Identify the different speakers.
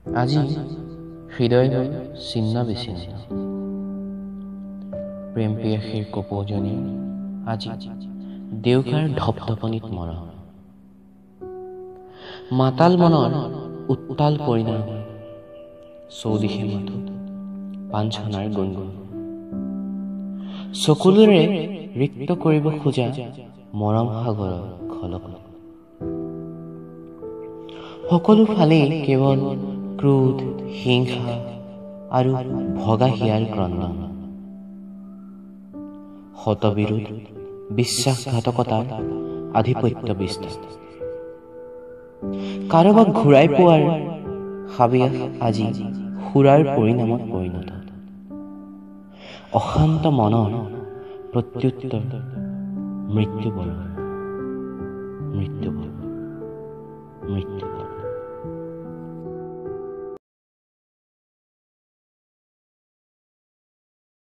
Speaker 1: আজি হৃদয়বোৰ ছিন্ন বিচ্ছিন্ন। প্ৰেম পিয়াসীৰ কপৌজনী আজি দেউকাৰ ধপধপনিত মৰণ। মাতাল মনৰ উত্তাল পৰিণাম, চৌদিশে মাথো পাঞ্চনাৰ গুণগুণ। চকুলোৰে ৰিক্ত কৰিব খোজা মৰম সাগৰৰ খলকনি। সকলো ফালেই কেৱল ক্ৰোধ, হিংসা আৰু ভগা হিয়াৰ ক্ৰন্দন। শতবিৰোধ, বিশ্বাসঘাতকতাৰ আধিপত্য বিস্তাৰ। কাৰোবাক ঘূৰাই পোৱাৰ হাবিয়াস আজি সুৰাৰ পৰিণামত পৰিণত। অশান্ত মনৰ প্ৰত্যুত্তৰ মৃত্যুবৰণ, মৃত্যুবৰণ, মৃত্যুবৰণ।